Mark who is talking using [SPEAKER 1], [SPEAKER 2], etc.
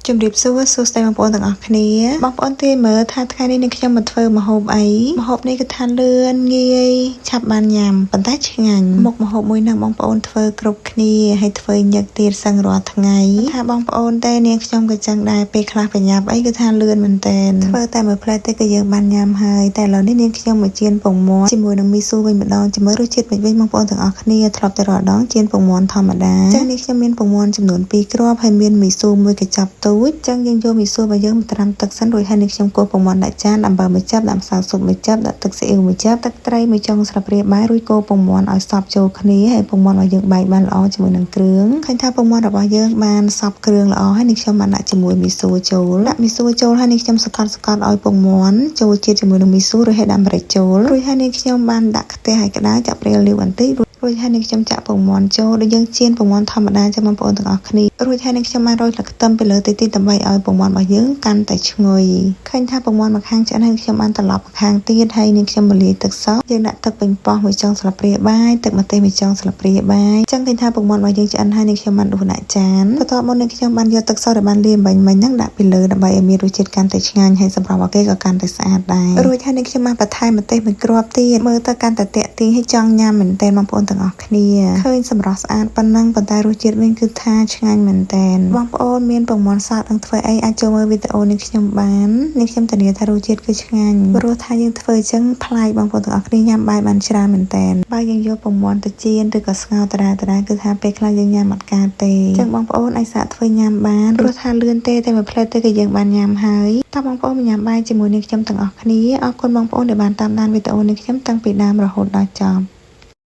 [SPEAKER 1] ជំរាបសួរសួស្តីបងប្អូនទាំងអស់គ្នាបងប្អូនទេមើលថាថ្ងៃនេះនឹងខ្ញុំមកធ្វើម្ហូបអីម្ហូបនេះគឺថាលឿនងាយឆាប់បានញ៉ាំប៉ុន្តែឆ្ងាញ់មុខម្ហូបមួយហ្នឹងបងប្អូនធ្វើគ្រប់គ្នាហើយធ្វើញឹកទៀតសឹងរាល់ថ្ងៃថាបងប្អូនទេនាងខ្ញុំក៏ចឹងដែរពេលខ្លះប្រញាប់អីគឺថាលឿនមែនតើធ្វើតែមួយផ្លែទេគឺយើងបានញ៉ាំហើយតែឥឡូវនេះនាងខ្ញុំមកចៀនពងមាន់ជាមួយនឹងមីស៊ូវិញម្ដងជាមួយរសជាតិវិញវិញបងប្អូនទាំងអស់គ្នាធ្លាប់តែរាល់ដងចៀនពងមាន់ធម្មតាចឹងនេះខ្ញុំមានពងមាន់ចំនួន2គ្រាប់ហើយមានមីស៊ូមួយកញ្ចប់ទូចចឹងយើងយកមីស៊ូរបស់យើងមកត្រាំទឹកសិនរួចហើយនេះខ្ញុំគោះពងមាន់ដាក់ចានអំបិលមួយចាប់ដាក់ម្សៅស៊ុបមួយចាប់ដាក់ទឹកស៊ីអ៊ីវមួយចាប់ទឹកត្រីមួយចុងស្លាបព្រាបាយរួចកូរពងមាន់ឲ្យសព្វចូលគ្នាហើយពងមាន់របស់យើងបែកបានល្អជាមួយនឹងគ្រឿងឃើញថាពងមាន់របស់យើងបានសព្វគ្រឿងល្អហើយនេះខ្ញុំបានដាក់ជាមួយមីស៊ូចូលដាក់មីស៊ូចូលហើយនេះខ្ញុំសកត់សកត់ឲ្យពងមាន់ចូលជាតិជាមួយនឹងមីស៊ូរួចហើយដាក់ម្រេចចូលរួចហើយនេះខ្ញុំបានដាក់ខ្ទះឲ្យក្តៅចាក់ព្រាលលាវបន្តិចរួចហើយនេះខ្ញុំចាក់ពងមាន់ចូលដូចយើងចៀនពងមាន់ធម្មតាចាំបងប្អូនទាំងអស់គ្នារួចហើយនេះខ្ញុំបានរោយស្លឹកខ្ទឹមពីលើតិចៗដើម្បីឲ្យពងមាន់របស់យើងកាន់តែឈ្ងុយឃើញថាពងមាន់ម្ខាងឆ្អិនហើយខ្ញុំបានត្រឡប់ម្ខាងទៀតហើយនេះខ្ញុំបន្លាយទឹកសយើងដាក់ទឹកប៉េងប៉ោះមួយចុងស្លាបព្រាបាយទឹកម្ទេសមួយចុងស្លាបព្រាបាយចឹងឃើញថាពងមាន់របស់យើងឆ្អិនហើយនេះខ្ញុំបានដួសដាក់ចានបន្ទាប់មកនេះខ្ញុំបានយកទឹកសដែលបានលាយអំបាញ់មិញហ្នឹងដាក់ពីលើដើម្បីឲ្យមានរសជាតិកាន់តែឆ្ងាញ់ហើយសម្រាប់ឲ្យគេក៏កាន់តែស្អាតដែររួចហើយនេះខ្ញុំបានបន្ថែមម្ទេសមួយគ្រាប់ទៀតមើលទៅកាន់តែតាក់ទាញហើយចង់ញ៉ាំមែនទែនបងប្អូនទាំងអស់គ្នាឃើញសម្រស់ស្អាតប៉ុណ្ណឹងប៉ុន្តែរសជាតិវិញគឺថាឆ្ងាញ់មែនទែនបងប្អូនមានពងមាន់សតនឹងធ្វើអីអាចចូលមើលវីដេអូនេះខ្ញុំបាននេះខ្ញុំធានាថារសជាតិគឺឆ្ងាញ់ព្រោះថាយើងធ្វើអញ្ចឹងប្លែកបងប្អូនទាំងអស់គ្នាញ៉ាំបាយបានច្រើនមែនទែនបើយើងយកពងមាន់ទៅចៀនឬក៏ស្ងោរដដែលដដែលគឺថាពេលខ្លះយើងញ៉ាំអត់កើតទេអញ្ចឹងបងប្អូនអាចសាកធ្វើញ៉ាំបានព្រោះថាលឿនទេតែមួយផ្លែទេគឺយើងបានញ៉ាំហើយតើបងប្អូនមកញ៉ាំបាយជាមួយនឹងខ្ញុំទាំងអស់គ្នាអរគុណបងប្អូនដែលបានតាមដានវីដេអូនេះខ្ញុំតាំងពីដើមរហូតដល់ចប់។